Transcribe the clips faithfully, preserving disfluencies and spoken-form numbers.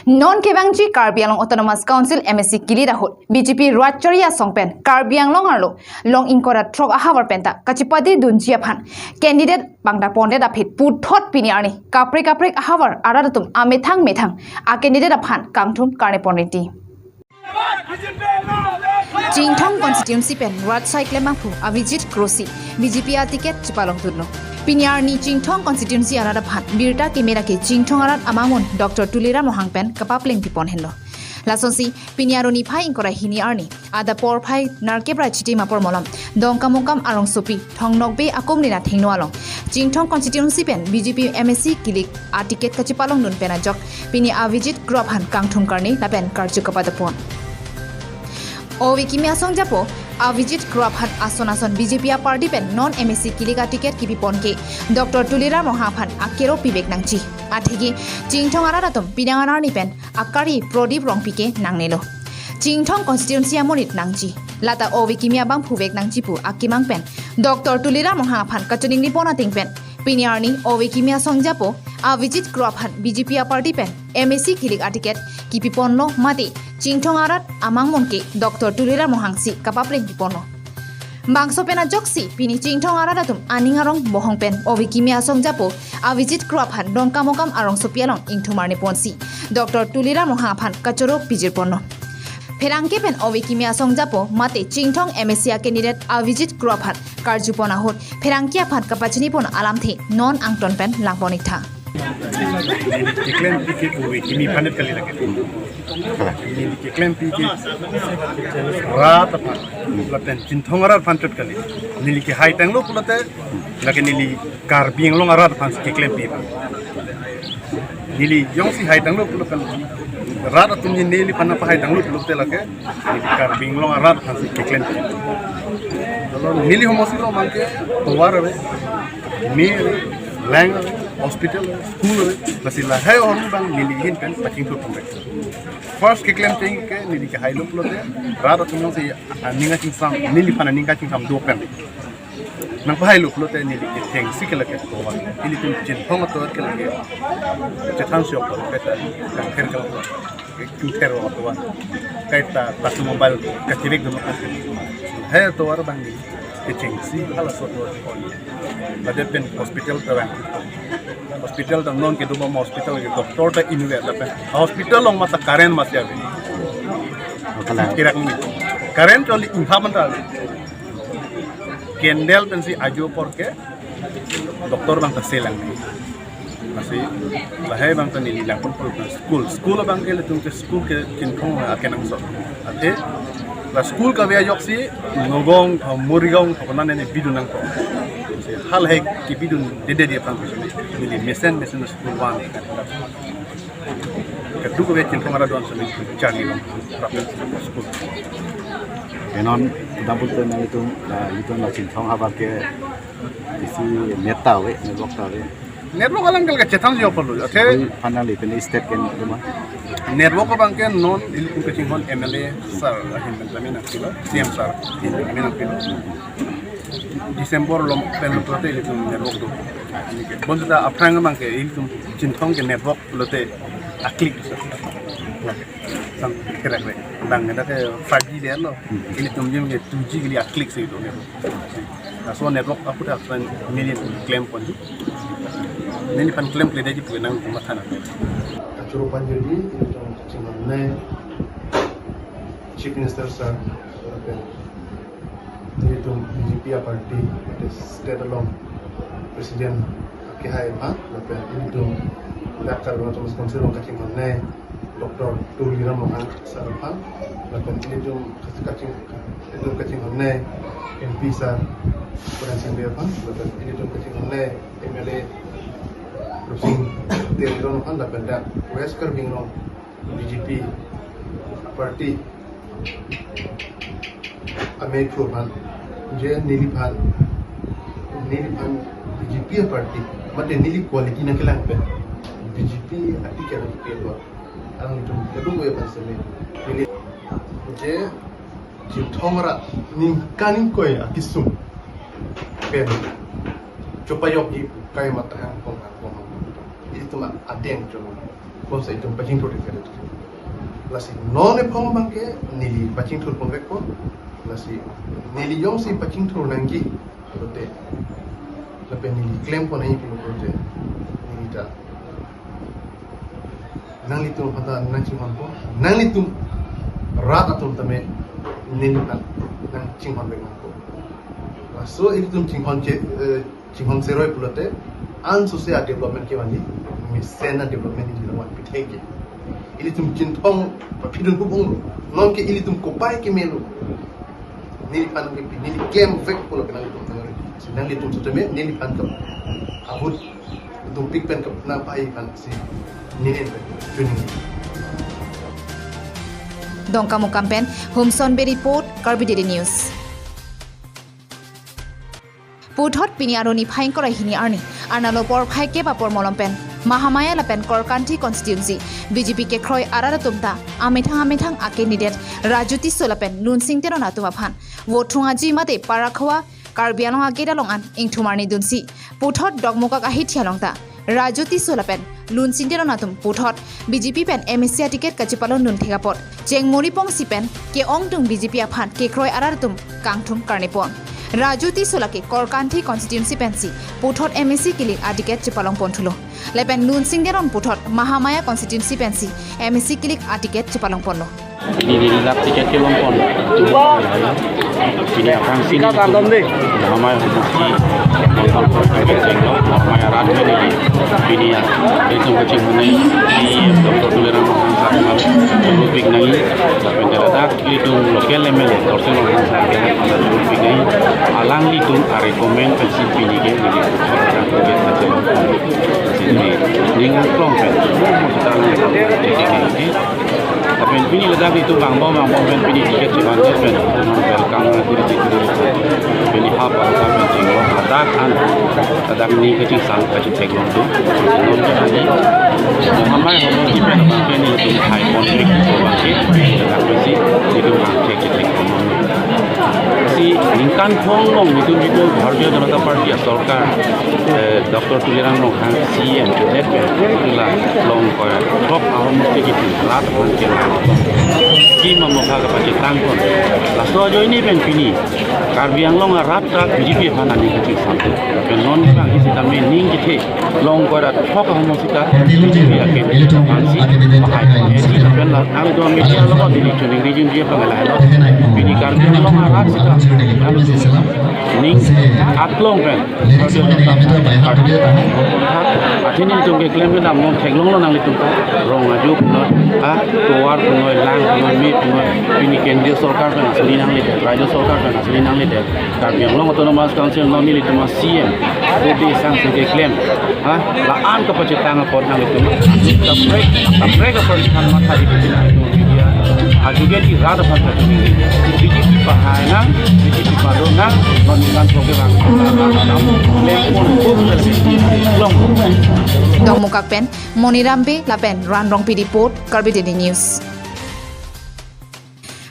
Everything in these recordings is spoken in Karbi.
Non kevangji Karbi Anglong Autonomous Council M A C kilit ahut B J P rat chari asong pen Karbi Anglong arlo long ingkoi ra throk ahavar penta kachipade dunji aphan candidate bangta pondet aphi puthot pini arni kaprek kaprek ahavar arat atum amethang methang a candidate aphan kangthum karne pon rinti. Chinthong constituency pen rat asai klembangphu Avijit Kro si B J P a ticket chipalongdunlo. Pini arni Chinthong constituency arat aphan birta keme lake Chinthong arat amangmun Doctor Tuliram Ronghang pen kapapleng pipon henlo. Lasonsi pini arni phai ingkoi ra hini arni adap porphai nerkep ra chitim apor malom Dongkamukam arongsopi Thong Nokbe akumlin athengno along Chinthong constituency pen B J P M A C kilit a ticket kachipalongdun pen ajok pini Avijit Kro aphan kangthum karne lapen karju kapadapon. Ove kimi asong japo Avijit Kro aphan ason ason B J P a party pen non M A C kilit a ticket kipipon ke Doctor Tuliram Ronghang aphan akero pivek nangji. Atheke Chinthong arat atum pini arni pen akari Prodip Rongpi ke nangnelo. Chinthong constituency amonit nangji. Lata ove kimi abangphu vek nangji pu akemang pen Doctor Tuliram Ronghang aphan kachiningri pon ateng pen pini arni ove kimi asong japo Avijit Kro aphan B J P a party pen M A C kilit a ticket kipiponlo mate Chinthong arat amangmun ke Doctor Tuliram Ronghang si kapapleng piponlo. Bangso pen ajoksi pini Chinthong arat atum aning arong bohong pen ove kimi asong japo Avijit Kro aphan Dongkamukam arongsopi along ingthum arne ponsi Doctor Tuliram Ronghang aphan kachoro pijir ponlo. Pherangke pen ove kimi asong japo mate Chinthong M A C a candidate Avijit Kro aphan karju pon ahut pherangke aphan kapachini pon alamthe non angton pen langpon iktha. Neli keklempi ke ove kimi aphan kali lake. Neli keklempi ke rat aphan lapen Chinthong arat aphan chot kali. Neli kehai tanglo pulote lake neli Karbi Anglong arat aphan si keklempi. Neli jongsi hai tanglo pulote rat atum neliphan pahai tanglo pulote lake neli Karbi Anglong arat aphan si keklempi. Neli homosilo mangke tovar ave, me ave, lang ave, hospital ave, school ave, lasi lahai ahormu abang neli ahin pen pachingthur pon ave. First keklem cheng ke neli kehailo pulote rat atum si aning kachingsam, neliphan aning kachingsam do pen nangpahailo pulote neli kechengsi ke lake tovar. Ilitum Chinthong atovar ke lake chethan siok pon peta kangther ke lake kangther atovar. Kaita tatu mobile kachirikdun. Hai tovar abang neli kechengsi halaso atovar pon. Lapen hospital ta abang. Hospital ta non kedobom hospital ke doctor ta inut lapen hospital along mate current masi ave. Kalang. Kirak ni. Current choli ingha manta ave. Candle pensi ajo apor ke doctor abang ta selang. Lasi lahai abang ta neli langpon pon school. School abang ke ilitum ke school ke Chinthong akenangsot. Athe la school kave ajoksi Nagaon, Morigaon, Bhopal nane bidun nangkok. Lasi halahai kebidun dedede aphan neli mesen mesen school van. Keduk kave Chinthong arat do-an semi charli long. School. Kenon double tu nanglitum, ah, ilitum la Chinthong havar ke isi net ta ave, network ta ave. Network alang kal kachethan jo perlu. Athe final itu ni state ke ni rumah. Network abang ke non ilitum kachinghon M L A sir ahin pen kami nangpilo, C M sir ahin pen kami nangpilo. December along pen pulote ilitum network do. Bonta aphrang abang ke ilitum Chinthong ke network pulote aklik. Sang kerek rek. Bang ada ke five G de lo. Ilitum jim ke two G kali aklik si do network. Laso network aphuthak pen neli klem ponji. Neliphan klemkledeji pu nangmatha nang. Kachoro ponji ilitum kachinghon ne Chief Minister sir, lapen ilitum B J P a party, that is state along president kehai aphan, lapen ilitum Karbi Anglong Autonomous Council along kachinghon ne Doctor Tuliram Ronghang sir aphan, lapen ilitum kaching, ilitum kachinghon ne M P sir Puran Singh Bey aphan, lapen ilitum kachinghon ne M L A Rupsing Teron aphan, lapen dak West Karbi Anglong B J P party amei phu aphan, je neliphan, neliphan B J P party, mate neli quality nangkelang pen B J P a ticket nangkepi lo. Alangtum keduk ave aphan semi. Neli je Chinthong arat ningkan ingkoi akesung pen chopajokji pu kai matha hang pong hang pong. Ilitum adeng cholo. Ponsi itum pachingthur dikit. Lasi non ephong abangke neli pachingthur ponvekpo. Lasi neli jongsi pachingthur nangji pulote, lapen neli klem pon nangji pulo pulote, neli ta nanglitum aphanta nangchinghonpo, nanglitum rat atum tame neliphan nangchinghonvek nangpo. Laso ilitum chinghon che, eh, chinghon cheroi pulote, ansose a-development kevanji, mesen a-development ili nangvan pithekji. Ilitum Chinthong paphidun hup onglo. Nonke ilitum kopai kemelo. Neliphan ke pi, neli klemvek pulo ke nanglitum nangri. Si nanglitum sitame, neliphan ke ahut itum pik pen ke nangpahai aphansi neli pen tuning. Dongkamukam pen Humson Bey report, Karbi Daily News. Puthot pini arni phai ingkoi ra hini arni, arnalo porphai kep apor malom pen Mahamaya lapen Korkanthi constituency B J P kekroi arat atum ta amethang amethang a-candidate Raju Tisso lapen Lunsing Teron atum aphan vote thung aji mate Parakhawa Karbi Anglong a-gate along an ingthum arni dunsi puthot Dokmoka ahithi along ta Raju Tisso lapen Lunsing Teron atum puthot B J P pen M A C a-ticket kachepalon dun thek apot chengmuri pongsi pen ke-ongdung B J P aphan kekroi arat atum kangthum karnipon. Raju Tisso lake Korkanthi constituency pensi puthot M A C kilik a-ticket chepalong pon thulo. Lapen Lunsing Teron puthot Mahamaya constituency pensi M A C kilik a-ticket chepalong ponlo. Pini neli lap ticket kelong pon. Pini aphrangsi nelitum Mahamaya homosti Mahamaya rat neli. Pini ya, nelitum kachinghon C E M Doctor Tuliram Ronghang sir nangpik nangji. Lapen ladak nelitum local M L A Dorsing Ronghang sir nangpik nangji. Alanglitum a-recommend pensi pini ke neli. Sini, ning klong pen. Lapen pini ladak itum bang bom bang bom pen pini ticket chevan pen. Welcome na diri diri. Pini ha pa pen jenglo hadak an. Ladak ni kachisam kachitheklong atum. Non ke tadi. Mahamaya homosti pen abangke nelitum hai pon trik abangke. Ladak pensi nelitum bang thek thek. Si ningkan thom along nelitum jitu Bharatiya Janata Party asorkar, eh, Doctor Tuliram Ronghang C E M kedet pen ila Longkoi ra throk ahomosti kithi rat aphan kelang. Kim amokha kapachetang pon. Laso ajoine pen pini Karbi Anglong arat ta B J P aphan aning kachisam. Pen non bang isi tame ning kethe Longkoi ra throk ahomosti ta B J P aken aphansi pahai. Esi pen la nangtum media along neli choningri junji aphan lahelo. Pini Karbi Anglong arat sita ning aklong pen. Athe nelitum keklem kedam non theklonglo nanglitum ta. Rong aju punoi, ha, tovar punoi, lang punoi, me punoi. Pini kendriya sorkar pen asli nangle, rajya sorkar pen asli nangle. Karbi Anglong Autonomous Council non nelitum C E M, Bode Sangsi keklem. Ha, la-an kapachetang apot nanglitum. Kaprek, kaprek apot than matha di pini nanglitum media. Ajoge di rat aphan kachini. B J P pahai nang, B J P pado nang, non ningkan thom ke bang. Klem pon, klem pon. Dongmukak pen Moniram Bey lapen Ran Rongpi report, Karbi Daily News.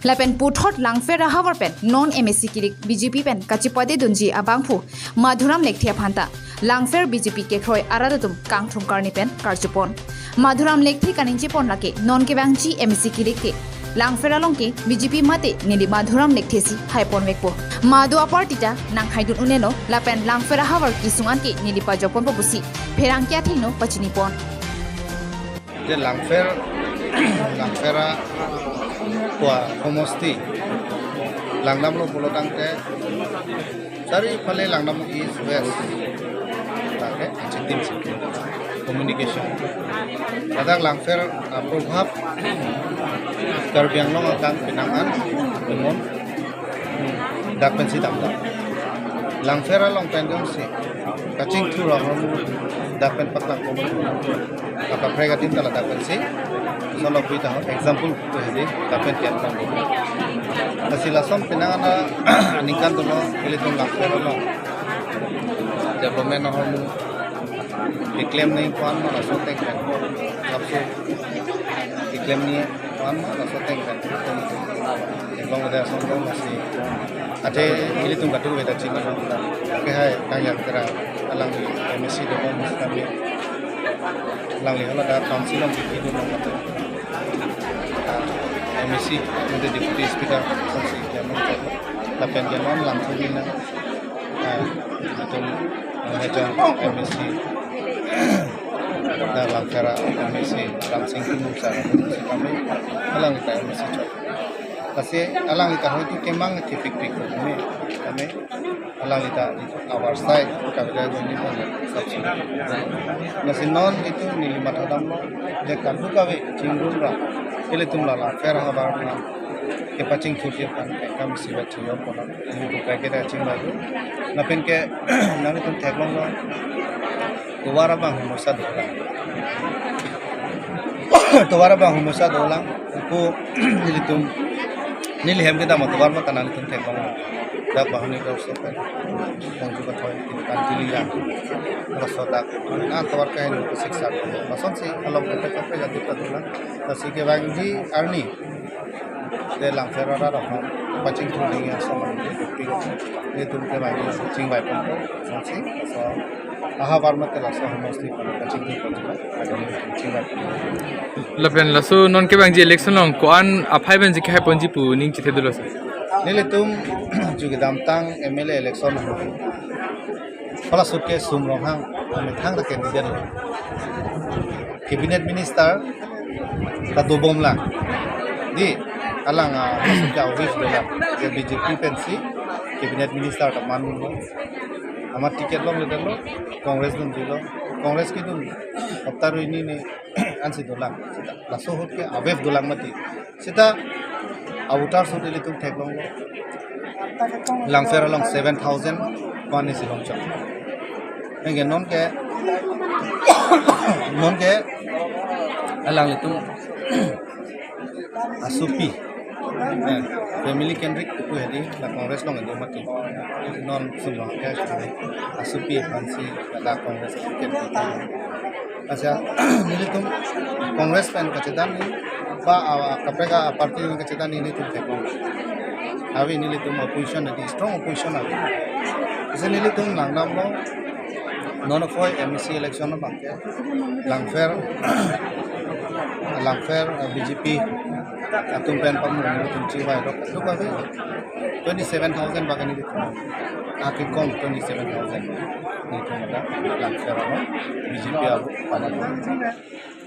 Lapen puthot Langpher ahavar pen non M A C kilik B J P pen kachepade dunji abangphu Madhuram Lekthe aphan ta Langpher B J P kekroi arat atum kangthum karni pen karjupon. Madhuram Lekthe kaningje pon lake non kevangji M A C kilik ke Langpher along ke B J P mate neli Madhuram Lekthe si hai ponvekpo. Madu a-party ta nanghaidun un-elo lapen Langpher ahavar kesung an ke neli pajok ponpo pusi pherangke athengno pachini pon. Je Langpher, Langpher a-, kua homosti langdamlo pulo tangte, sari phale langdam East West. Tangte, chitim chitim. Communication. Ladak Langpher, ah, probhab Karbi Anglong akang penang an, penang dak pensi damdam. Langpher along pen jongsi kachingthur ahormu dak pen paklang pon. Kaprek adim ta ladak pensi. Solo pi ta example tu hedi dak pen kian pon. Lasi lason penang an aningkan dolo ilitum Langpher along development ahormu keklem nangji pu-an ma laso ateng pen. Kapso keklem nangji pu-an ma laso ateng pen. Eklong ada asong dong masih. Athe ilitum katu beda chinga. Oke hai kang yang kera alang M A C do bom kami. Alangli hala dak council along kipi dun nang, ah, M A C, mate Deputy Speaker, council chairman, lapen ke non Langthurbi nang, ah, itum, ah, Hejang M A C, dak Langpher M A C, Ramsing Timung sir, kami, alangli ta M A C chot. Lasi alangli ta hoitu kemang kepikpik kami, kami, alangli ta avarsai kavira joni pon subsidy. Lasi non itum neli mathadamlo, je kadokave chingrum ra, ilitum la Langpher ahavar aphan kepachingthurji aphan kami sibat chingrum pon, neli bukai keta chingbayu. Lapen ke nanglitum theklonglo, tovar abang homosa dolang. Tovar abang homosa dolang. Ako nelitum, neli hem kedam atovar ma ta nanglitum theklong. Dak Bahani Gaon so pen Pongju Kathoi, Kantili ya. Laso dak, na tovar kain siksa. Lasonsi along kaprek kaprek adik ta dolang. Lasi kevangji arni, de Langpher arat aphan pachingthur nangji ason, nelitum kevangji chingvai ponpo, lasonsi, laso ahavar mate laso homosti aphan pachingthur ponpo, ado chingvai ponpo. Lapen laso non kevangji election along ko-an aphai pensi kehai ponji pu ning chethe dolo sir. Nelitum ju kedamtang M L A election ahut, hala ahut ke Sum Ronghang amethang ta candidate lo. Cabinet minister ta dobomlang. Di, alang, ah, hala ahut ke awif dolang. Je B J P pensi cabinet minister ta mandunlo. Amat ticket longledetlo, Congress dunjilo. Congress kedun hapta ro hini ni ansi dolang. Seta laso ahut ke awif dolang mati. Seta a-voter ahut ilitum theklonglo, Langpher along seven thousand ko-an isi longchok. Anke non ke, non ke alanglitum asopi, eh, family kendrik ipu hedi, la Congress along indo mati. Non Sum Ronghang ke asopi aphansi la Congress ticket. Accha, nelitum Congress pen kachethan ni, ba, ah, kaprek aparty pen kachethan ni nelitum theklong. Ave nelitum opposition ave, strong opposition ave. Lasi nelitum langdamlo, non aphrang M A C election abang ke Langpher, Langpher, ah, B J P atum pen pamung nelitum chingvai dok, dok ave. Twenty-seven thousand bak nelitum. Akekom twenty-seven thousand. Nelitum ada Langpher along B J P along pada.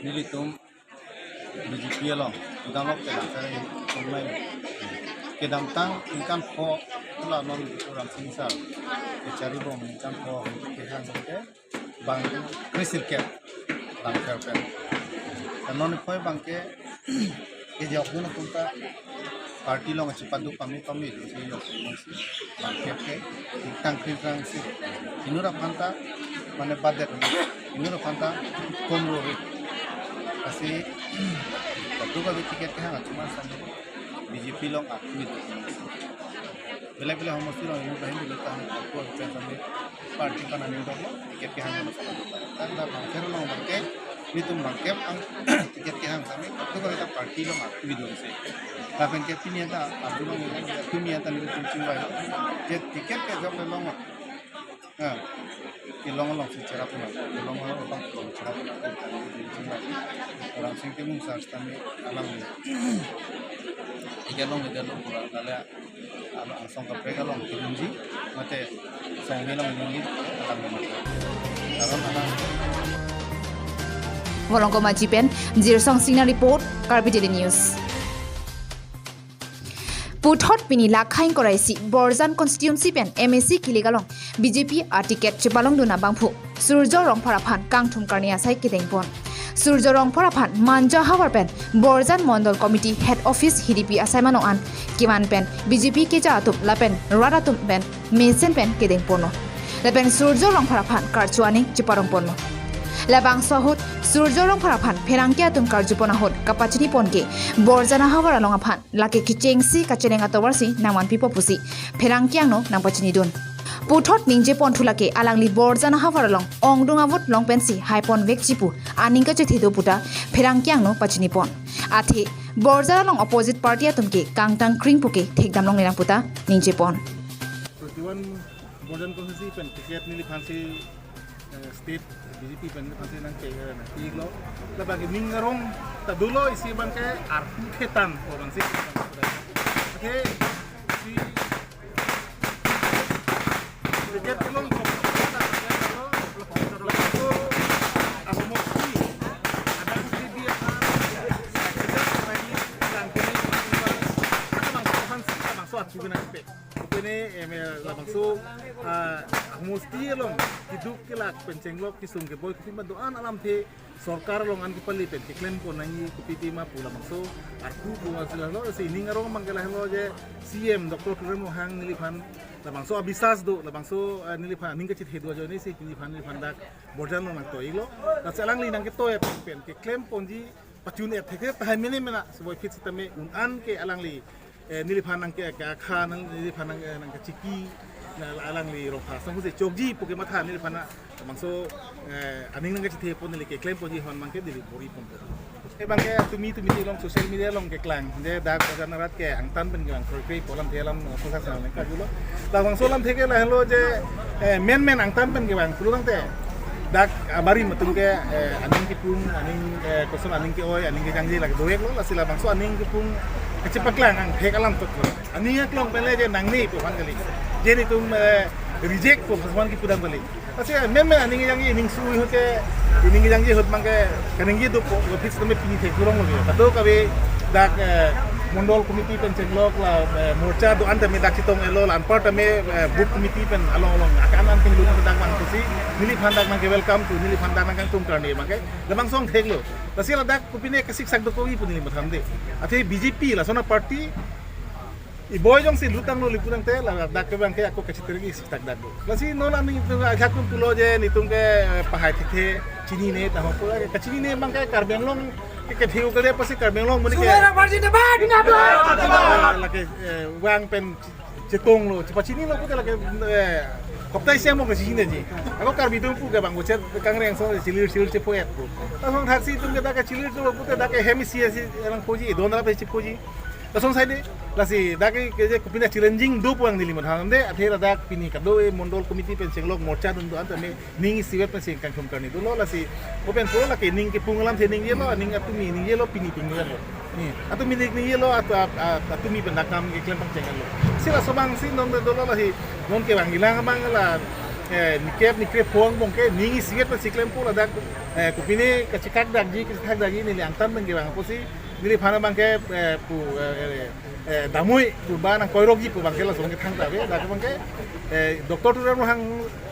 Nelitum B J P along, kedam lok ke Langpher along, kedamtang ningkan pho, la non Ramsing sir kecharibom ningkan pho kehang ke bang krisir ke Langpher pen. Lanon aphrang bang ke, ke jok dun atum ta party along chepaduk pame pame dosi jok dun si bangkep ke ingtang kring tang si. Inut aphan ta mane badet, inut aphan ta komrori. Lasi kadokave ticket kehang atum asam B J P along akui do. Belek belek homosti along inut ahin dulu tahan aku akan sampai party kana ning dok lo, ticket kehang lo. Tangda Langpher along bangke, nelitum bangke ang ticket kehang sampai, tu kalau ta party along akui do se. Lapen ke pini ta, adu along, pini ta nelitum chingvai lo. Je ticket ke jok along. Ha. Kelong alongsi cherap na, kelong along abang kelong cherap na, nelitum chingvai. Ramsing Timung sir sitame alang ni. Ticket along, ticket along pura, lale alo angsong kaprek along kedunji, mate song ni along kedunji, alang ni mate. Karon alang. Volongkom Aji pen, Jirsong Singnar report, Karbi Daily News. Puthot pini lakhai ingkoi ra isi Borjan constituency pen M A C kilik along B J P a-ticket chepalongdun abangphu Surjya Rongphar aphan kangthum karni asai kedengpon. Surjya Rongphar aphan Manja havar pen Borjan Mondol Committee Head Office Hidipi asai manong an kevan pen B J P keja atum lapen rat atum pen mesen pen kedengponlo. Lapen Surjya Rongphar aphan karcho aning cheparongponlo. Labangso ahut Surjya Rongphar aphan pherangke atum karjupon ahut kapachinipon ke Borjan ahavar along aphan lake kechengsi kacheleng atovarsi nangvanpipo pusi pherangke angno nangpachinidun. Puthot ningjeponthu lake alangli Borjan ahavar along ongdung avote long pensi haiponvekji pu aning kachethe do puta pherangke angno pachinipon. Athe Borjan along opposite party atum ke kangtang kring puke thekdam longlelang puta ningjepon. Twenty-one Borjan constituency pen ticket neliphansi, eh, State B J P pen phansi nangke, nangkilo. Labang ke ning arong ta dolo, isi abang ke arpu thetan ko abang si. Oke, si ticket kelong ko. Ako mo si adang si bi apa. Kita lagi bilang kini, kita bang so phansi, kita bang so arpu nangpe. Oke, ne, em, labangso, ah, Ahmosti along keduk kelak pen chenglok kesung keboi kopi ma do-an alamthe sorkar along an kepali pen keklem pon nangji kopi tima pu labangso arpu pu ma sila lo, si ning arong abang ke lahelo je C M Doctor Tuliram Ronghang neliphan labangso abisas do, labangso, ah, neliphan aning kachethe do ajoine si neliphan, neliphan dak Borjan along nangtoilo. Lasi alangli nangketoi pen keklem ponji pachun-et thekthek tahai mene mena, si boi phit sitame un-an ke alangli, eh, neliphan nangke, ke akha nang, neliphan nang, eh, nangkachiki, na alangli Rongphar asong si chokji pu kematha neliphan labangso, eh, aning nangkachethe pon neli keklem ponji ahormu abang ke neli bor-i ponpo. Eh, abang ke tumi tumi along social media along keklang je dak Borjan arat ke angtan pen kevang kroi kroi pu alamthe alam, eh, pusat sa nangkajulo. Labangso alamthe ke lahelo je, eh, men men angtan pen kevang pulo tangte dak abarim atum ke, eh, aning kepung, aning, eh, koson aning ke-oi, aning kejangje lake dovek lo, lasi labangso aning kepung kachepaklang angthek alam tok lo. Aning aklong pen le je nangne pu aphan kali. Je netum, eh, reject pu aphan kipudam kali. Lasi, eh, men men aning kejangje, aning su-ui ahut ke, aning kejangje ahut abang ke kaningje dopo, office tame pini thek kurang lagi. Kadokave dak, eh, mondol committee pen chenglok la, eh, morcha do-an tame dak chetonglo, la anpar tame, eh, booth committee pen along along akan an pen lun dak abang pusi, neliphan dak abang ke welcome to, neliphan dak nangkangtum karne abang ke labangso angthek lo. Lasi ladak kopine kasiksak do kopi pu neli matha de. Athe B J P lason a-party, iboi jongsi lutanglo, liputangte ladak ke abang ke ako kachitergi siksak dak do. Lasi non aning itum ajak tum pulo je netum ke, eh, pahai thekthe chinine, taho pulo ke kachinine abang ke Karbi Anglong ke kethiu kali apotsi Karbi Anglong amonit ke Suara Party Debat, Debat! Lake, eh, vang pen chetonglo, chepachinilo pute lake, eh, koptai siang mo kachinine ji. Ako Karbi atum pu ke abang ucet kangreng so chilir chilir chepoet pu. Lason thaksi itum ke dak ke chilir chepoet pute dak ke hem isi isi erang poji, don rap chepoji. Lason sai de, lasi dak ke je kopine challenging do pu abang neli matha de, athe ladak pini kado-e mondol committee pen chenglok morcha dun do-an tame ning isivet pensi kangthum karni dolo, lasi open pura lake ning kepung alamthe ningjelo, ning atumi ningjelo, pini pini lo. Ni, atumi ning ningjelo, atu, at-, at-, atumi pen dak kam keklem pangcheng lo. Si laso abang si non dolo lasi, non kevang ilang abang la, eh, nikep nikre phong abang ke ning isivet pensi klempo ladak, eh, kopine kachekak dakji, kachethak dakji neli angtan pen kevang apotsi, neliphan abang ke, eh, pu, eh, eh, eh, damui pu ba nangkoirokji pu abang ke laso abang ke thangta ave, dak abang ke, eh, Doctor Tuliram Ronghang,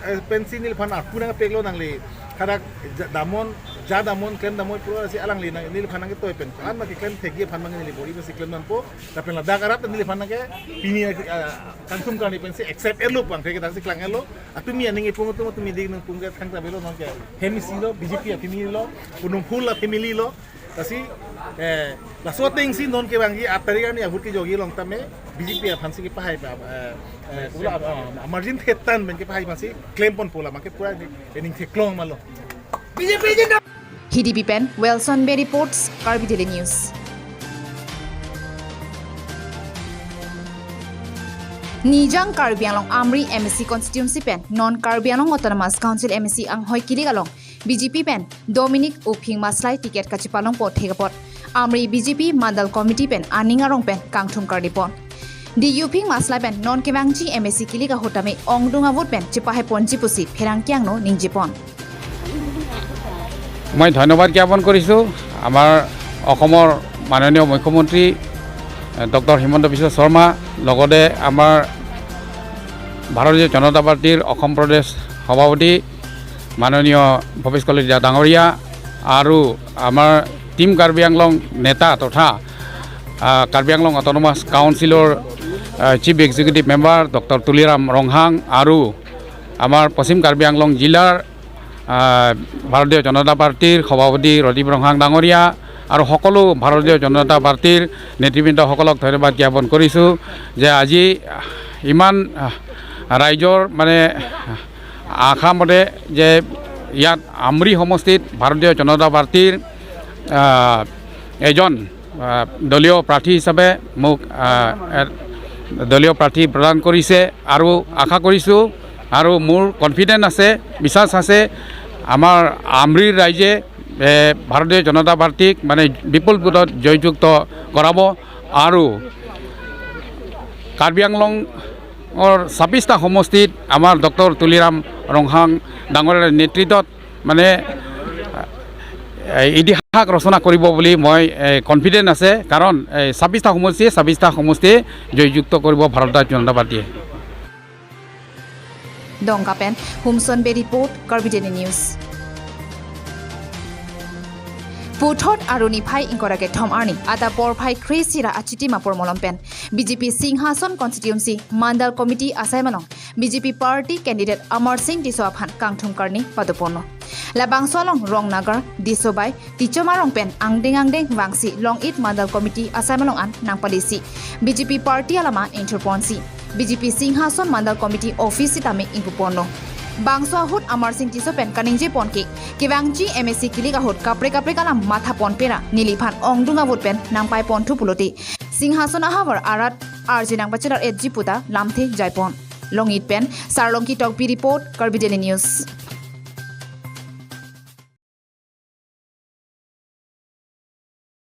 eh, pensi neliphan arpu nangpeklo nangli, hadak ja-, damnon, ja damnon, klem damnon pulo si alangli nang, neliphan nangketoi pen. An ma keklem thekji aphan abang neli bor-i pensi klem dampo, lapen ladak arat neliphan nangke pini, eh, kangthum karni pensi accept etlo pu angthek dak si klang etlo, atumi aning ipung atum, atumi dik nangpung ke thangta avelo, non ke hem isi lo, B J P a-family lo, punung full a-family lo, lasi, eh, laso atengsi non kevangji aat tarik arni a-vote kejokji along tame B J P aphansi kepahai ba, eh, eh, pura, eh, margin thetan pen kepahai aphansi klem ponpo, la abang ke pura ni, ening theklong ma lo. B J P jinda. Hidipi pen Wilson Bey reports, Karbi Daily News. Nijang Karbi Anglong Amri M A C constituency pen non Karbi Anglong Autonomous Council M A C anghoi kilik along B J P pen Dominic Uphing Maslai ticket kachepalongpo thek apot Amri B J P Mandal Committee pen aning arong pen kangthum kardi pon. D. Uphing Maslai pen non kevangji M A C kilik ahut tame ongdung a-vote pen chepahai ponji pusi pherangke angno ningje pon. মই ধন্যবাদ জ্ঞাপন কৰিছোঁ আমাৰ অসমৰ মাননীয় মুখ্যমন্ত্ৰী, এ, ডক্টৰ হিমন্ত বিশ্ব শৰ্মা, লগতে আমাৰ ভাৰতীয় জনতা পাৰ্টীৰ অসম প্ৰদেশ সভাপতি মাননীয় ভৱেশ কলিতা ডাঙৰীয়া আৰু আমাৰ টিম কাৰ্বি আংলং নেতা তথা, আ, কাৰ্বি আংলং অট'নমাছ কাউন্সিলৰ, আ, chief executive member doctor Tuliram Ronghang আৰু আমাৰ পশ্চিম কাৰ্বি আংলং জিলাৰ, আ, ভাৰতীয় জনতা পাৰ্টীৰ সভাপতি ৰদীপ ৰংহাং ডাঙৰীয়া আৰু সকলো ভাৰতীয় জনতা পাৰ্টীৰ নেতৃবৃন্দসকলক ধন্যবাদ জ্ঞাপন কৰিছোঁ যে আজি ইমান, আ, ৰাইজৰ মানে আশা মতে যে ইয়াত আমৰি সমষ্টিত ভাৰতীয় জনতা পাৰ্টীৰ, আহ, এজন, আহ, দলীয় প্ৰাৰ্থী হিচাপে মোক, আহ, এ-, দলীয় প্ৰাৰ্থী প্ৰদান কৰিছে আৰু আশা কৰিছোঁ আৰু মোৰ কনফিডেন্ট আছে, বিশ্বাস আছে, আমাৰ আমৰিৰ ৰাইজে এ, ভাৰতীয় জনতা পাৰ্টীক মানে বিপুল ভোটত জয়যুক্ত কৰাব আৰু কাৰ্বি আংলঙৰ ছাব্বিছটা সমষ্টিত আমাৰ ডক্টৰ তুলিৰাম ৰংহাং ডাঙৰীয়াৰ নেতৃত্বত মানে এ, ইতিহাস ৰচনা কৰিব বুলি মই কনফিডেণ্ট আছে, কাৰণ এই ছাব্বিছটা সমষ্টিয়ে ছাব্বিছটা সমষ্টিয়ে জয়যুক্ত কৰিব ভাৰতীয় জনতা পাৰ্টীয়ে। Dongka pen Humson Bey report, Karbi Daily News. Puthot Arni phai ingkoi ra kethom arni adap porphai kre-isi ra achitim apor malom pen B J P Singhason Constituency Mandal Committee asai along B J P party candidate Amar Singh Tisso aphan kangthum karni padoponlo. Labangso along Rongnagar, Disobai, Tichom arong pen angdeng angdeng vangsi Longit Mandal Committee asai along an nangpalesi B J P party alama ingthurponsi B J P Singhason Mandal Committee office sitame ingpuponlo. Bangso ahut Amar Singh Tisso pen kaningjepon ke kevangji M A C kilik ahut kaprek kaprek alam mathapon pera neliphan ongdung avote pen nangpaiponthu pulote Singhason ahavar arat arje nangpachelar-etji puta lamthe jaipon. Longit pen Sarlongki Tokbi report, Karbi Daily News.